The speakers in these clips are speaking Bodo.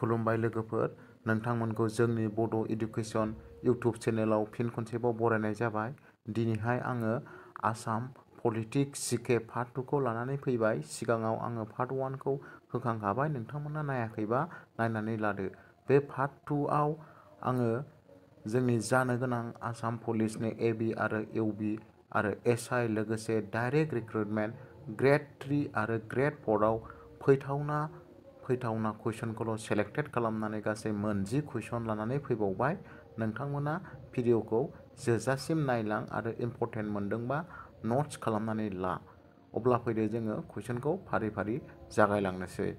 खुलुमबाय लोगोफोर, नोंथांमोनखौ जोंनि बड' इडुकेसन इउटुब चेनेलाव फिन खनसेबाव बरायनाय जाबाय। दिनैहाय आङो आसाम पलिटिक्स जिके पार्ट 2 खौ लानानै फैबाय। सिगाङाव आङो पार्ट 1 खौ होखांखाबाय, नोंथांमोना नायाखैबा नायनानै लादो। बे पार्ट 2 आव आङो जोंनि जानो गोनां आसाम पुलिसनि एबि आरो इउबि आरो एसआइ लोगोसे डाइरेक्ट रिक्रुटमेन्ट ग्रेड 3 आरो ग्रेड 4 आव फैथावना कुइसनखौल' सेलेक्टेड खालामनानै गासै मोन 10 कुइसन लानानै फैबावबाय। नोंथांमोना भिडिअखौ जोबजासिम नायलां आरो इम्परटेन्ट मोनदोंबा नट्स खालामनानै ला। अब्ला फैदो जोङो कुइसनखौ फारि फारि जागायलांनोसै।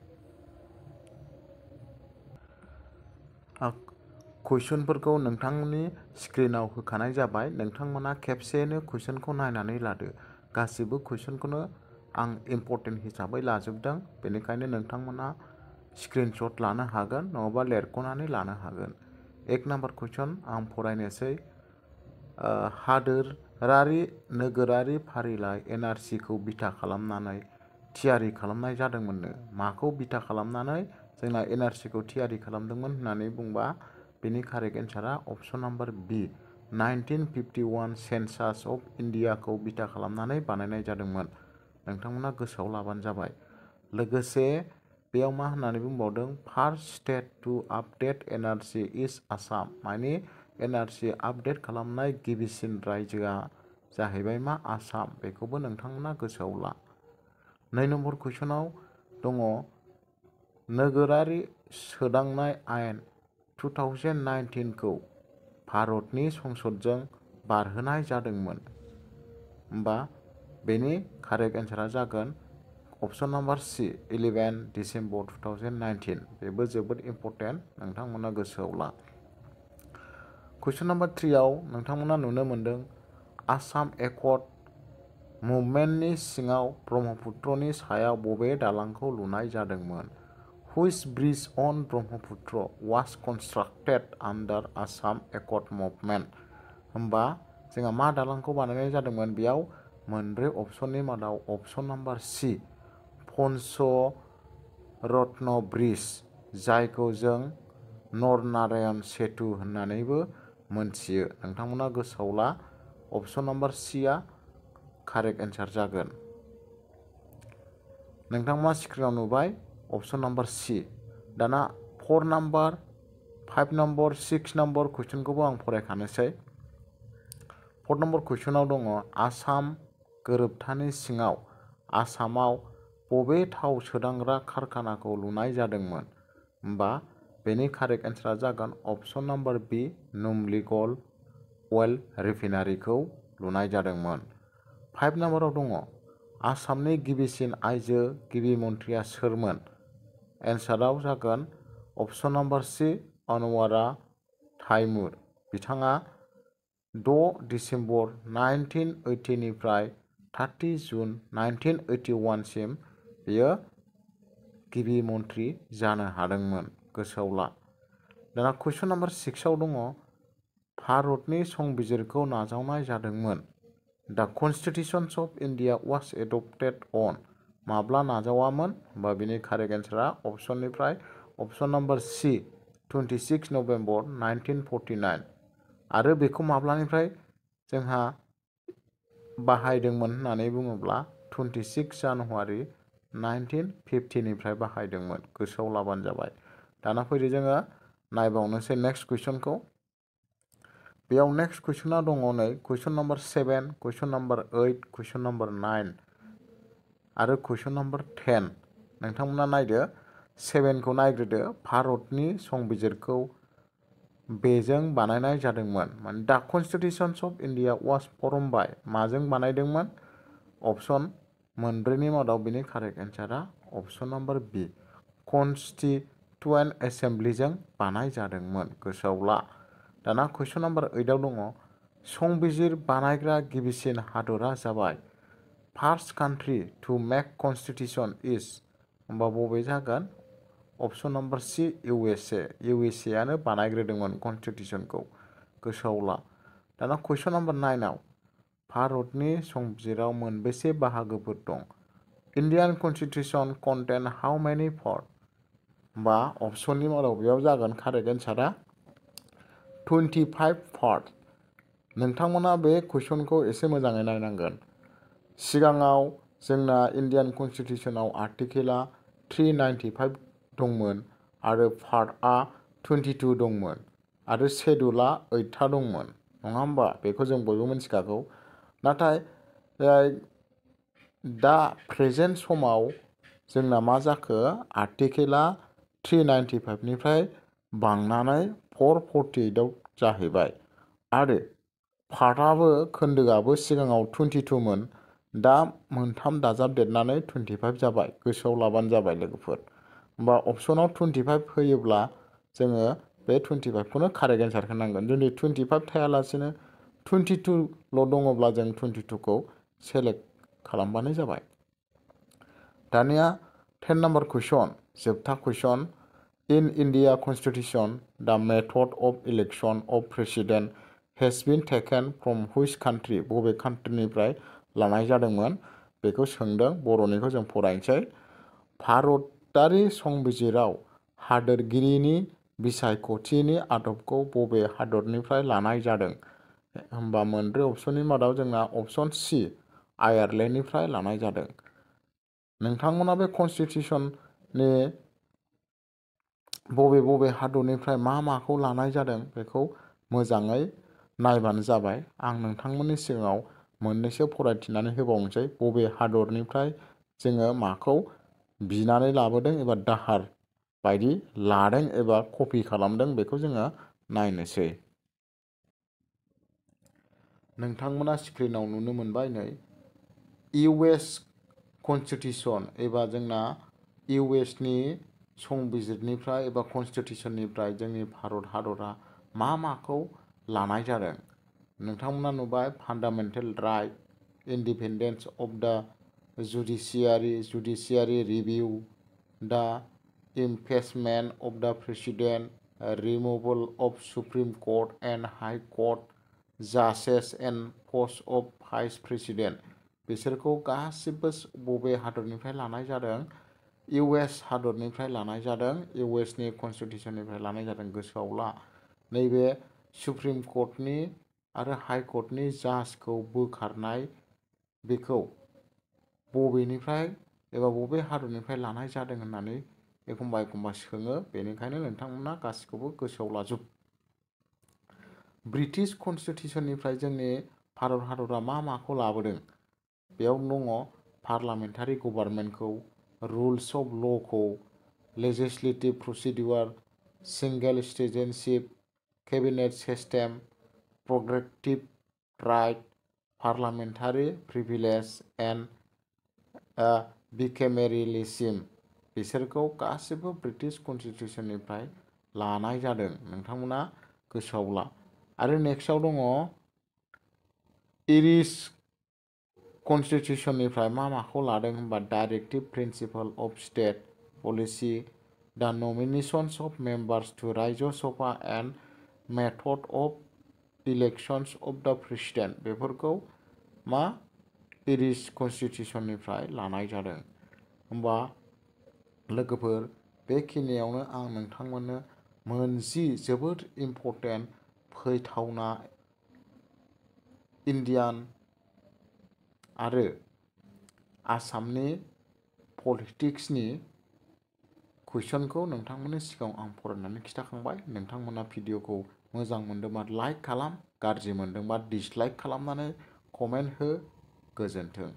कुइसनफोरखौ नोंथांमोननि स्क्रिनाव होखानाय जाबाय। नोंथांमोना खेबसेयैनो कुइसनखौ नायनानै लादो। गासिबो कुइसनखौनो आं इम्परटेन्ट हिसाबै लाजोबदों, बेनिखायनो नोंथांमोना स्क्रिनशट लानो हागोन नङाबा लिरख'नानै लानो हागोन। 1 नाम्बार कुइसन आं फरायनोसै। हादोरारि नोगोरारि फारिलाइ NRC खौ बिथा खालामनानै थियारि खालामनाय जादोंमोननो। माखौ बिथा खालामनानै जोंना NRC खौ थियारि खालामदोंमोन होननानै बुंबा बेनि कारेक्ट एन्सारा option number B 1951 census of इन्डियाखौ बिथा खालामनानै बानायनाय जादोंमोन। नोंथांमोना गोसोआव लाबानो जाबाय। लोगोसे बेयाव मा होननानै बुंबावदों, first state to update NRC is Assam. माने NRC आपडेट खालामनाय गिबिसिन रायजोआ जाहैबाय मा, आसाम। बेखौबो नोंथांमोना गोसोआव ला। 2 नम्बर कुइसनाव दङ, नोगोरारि सोदांनाय आयेन 2019 खौ भारतनि संसदजों बारहोनाय जादोंमोन। होमबा बेनि कारेक्ट एन्सारा जागोन अप्शन नाम्बार सि 11 डिसेम्बर 2019। बेबो जोबोद इम्परटेन्ट, नोंथांमोना गोसोआव ला। कुइसन नाम्बार 3 आव नोंथांमोना नुनो मोनदों, आसाम एकर्ड मुभमेन्टनि सिङाव ब्रह्मपुत्रनि सायाव बबे दालांखौ लुनाय जादोंमोन? Which bridge on Brahmaputra was constructed under Assam accord movement? होमबा जोंहा मा दालांखौ बानायनाय जादोंमोन? बेयाव मोनब्रै अपसननि मादाव अपसन नाम्बार सि पन्चरत्न ब्रिज, जायखौ जों नरनारायण सेतु होननानैबो मोनथियो। नोंथांमोना गोसोआव ला, अपसन नाम्बार सिआ कारेक्ट एन्सार जागोन। नोंथांमोना स्क्रिनाव नुबाय अपसन नाम्बार सि। दाना 4 नाम्बार 5 नम्बर 6 नम्बर कुइसनखौबो आं फरायखानोसै। 4 नम्बर कुइसनाव दङ, आसाम गोरोबथानि सिङाव आसामाव बबे थाव सोदांग्रा कारखानाखौ लुनाय जादोंमोन? होमबा बेनि कारेक्ट एन्सारा जागोन अप्शन नाम्बार बि नुमलीगल अइल रिफाइनारिखौ लुनाय जादोंमोन। 5 नाम्बाराव दङ, आसामनि गिबिसिन आइजो गिबि मन्थ्रिया सोरमोन? एन्साराव जागोन अप्शन नाम्बार सि अनवारा ताइमुर। बिथाङा 6 डिसेम्बर 1980 निफ्राय 30 जुन 1981 सिम बेयो गिबि मन्थ्रि जानो हादोंमोन। गोसोआव ला। दाना कुइसन नाम्बार 6 आव दङ, भारतनि संबिजिरखौ नाजावनाय जादोंमोन। द constitutions of India was adapted अन। माब्ला नाजावामोन? होमबा बेनि कारेक्ट एन्सारा अपसननिफ्राय अपसन नाम्बार सि 26 नभेम्बर 1949। आरो बेखौ माब्लानिफ्राय जोंहा बाहायदोंमोन होननानै बुङोब्ला 26 जानुवारि 1950 निफ्राय बाहायदोंमोन। गोसोआव लाबानो जाबाय। दाना फैदो जोङो नायबावनोसै नेक्स्ट कुइसनखौ। बेयाव नेक्स्ट कुइसना दङ नै कुइसन नाम्बार 7, कुइसन नाम्बार 8, कुइसन नाम्बार 9 आरो कुइसन नाम्बार 10। नोंथांमोना नायदो, 7 खौ नायग्रोदो। भारतनि संबिजिरखौ बेजों बानायनाय जादोंमोन। माने the constitutions of India was form by. माजों बानायदोंमोन? अपसन मोनब्रैनि मादाव बेनि कारेक्ट एन्सारा अपसन नाम्बार बि कनस्टिट्युएन्ट एसेम्ब्लिजों बानाय जादोंमोन। गोसोआव ला। दाना कुइसन नाम्बार 8 आव दङ, संबिजिर बानायग्रा गिबिसिन हादरा जाबाय। फार्स्ट कान्ट्रि टु मेक कनस्टिटिउशन इज। होमबा बबे जागोन? अपसन नाम्बार सि USA। USA आनो बानायग्रोदोंमोन कनस्टिटिउशनखौ। गोसोआव ला। दाना कुइसन नाम्बार 9 आव, भारतनि संबिजिराव मोनबेसे बाहागोफोर दं? इन्डियान कनस्टिटिउशन कन्टेन हाउ मेनि पार्ट? बा अपसननि मादाव बेयाव जागोन कारेक्ट एन्सारा 25 पार्ट। नोंथांमोना बे कुइसनखौ एसे मोजाङै नायनांगोन। सिगाङाव जोंना इन्डियान कन्स्टिटिउसनाव आर्टिकेला 395 दंमोन आरो पार्टआ 22 दंमोन आरो शेड्युला 8था दंमोन, नङा होमबा? बेखौ जों बयबो मिथिखागौ। नाथाय दा प्रेजेन्ट समाव जोंना मा जाखो, आर्टिकेला 395 निफ्राय बांनानै 448 आव जाहैबाय आरो पार्टआबो खोन्दोआबो सिगाङाव 22 मोन, दा मोनथाम दाजाबदेरनानै 25 जाबाय। गोसोआव लाबानो जाबाय लोगोफोर। होमबा अपसनाव 25 होयोब्ला जोङो बे 25खौनो कारेक्ट एन्सार होनांगोन। जुदि 25 थायालासिनो 22ल' दङब्ला जों 22खौ सेलेक्ट खालामबानो जाबाय। दानिया 10 नाम्बार कुइसन, जोबथा कुइसन। इन इन्डिया कन्स्टिटिउसन द method of election of president has been taken from which country, बबे कान्ट्रिनिफ्राय लानाय जादोंमोन बेखौ सोंदों। बर'निखौ जों फरायनोसै। भारतारि संबिजिराव हादोरगिरिनि बिसायख'थिनि आदबखौ बबे हादरनिफ्राय लानाय जादों? होमबा मोनब्रै अपसननि मादाव जोंना अपसन सि आयारलेण्डनिफ्राय लानाय जादों। नोंथांमोना बे कन्स्टिटिउसननि बबे हादरनिफ्राय माखौ लानाय जादों बेखौ मोजाङै नायबानो जाबाय। आं नोंथांमोननि सिगाङाव मोननैसो फरायथिनानै होबावनोसै। बबे हादरनिफ्राय जोङो माखौ बिनानै लाबोदों एबा दाहार बायदि लादों एबा कपि खालामदों बेखौ जोङो नायनोसै। नोंथांमोना स्क्रिनाव नुनो मोनबाय नै इउएस कन्स्टिटिउसन एबा जोंना इउएसनि संबिजिरनिफ्राय एबा कन्स्टिटिउसननिफ्राय जोंनि भारत हादरा माखौ लानाय जादों। नोंथांमोना नुबाय फान्डामेन्टेल right, independence of the judiciary review, the impeachment of the president, removal of supreme court and high court जाजेस and post of vice president. बिसोरखौ गासिबो बबे हादरनिफ्राय लानाय जादों? इउएस हादरनिफ्राय लानाय जादों। इउएसनि कन्स्टिटिउसननिफ्राय लानाय जादों। गोसोआव ला, नैबे सुप्रिम कर्टनि आरो हाई कर्टनि जाजखौ बोखारनाय, बेखौ बबेनिफ्राय एबा बबे हादरनिफ्राय लानाय जादों होननानै एखमबा सोङो। बेनिखायनो नोंथांमोना गासिखौबो गोसोआव लाजुब। ब्रिटिश कन्स्टिटिउसननिफ्राय जोंनि भारत हादरा माखौ लाबोदों? बेयाव दङ पार्लामेन्टारि गभर्नमेन्टखौ, रुल्स अफ ल'खौ, legislative procedure, single citizenship, cabinet system, progressive right, parliamentary privilege and bicameralism. बिसोरखौ गासिबो ब्रिटिश कन्स्टिटिउसननिफ्राय लानाय जादों। नोंथांमोना गोसोआव ला। आरो नेक्स्टआव दङ आयरिश कन्स्टिटिउसननिफ्राय माखौ लादों होनबा directive principle of state policy, the nominations of members to Rajya Sabha and method of elections of the president. बेफोरखौ आयरिश कन्स्टिटिउसननिफ्राय लानाय जादों। होमबा लोगोफोर, बेखिनियावनो आं नोंथांमोननो मोनजि जोबोद इम्परटेन्ट फैथावना इन्डियान आरो आसामनि पलिटिक्सनि कुइसनखौ नोंथांमोननि सिगाङाव आं फरायनानै खिन्थाखांबाय। नोंथांमोना भिडिअखौ मोजां मोनदोंबा लाइक खालाम, गाज्रि मोनदोंबा डिसलाइक खालामनानै कमेन्ट हो। गोजोन्थों।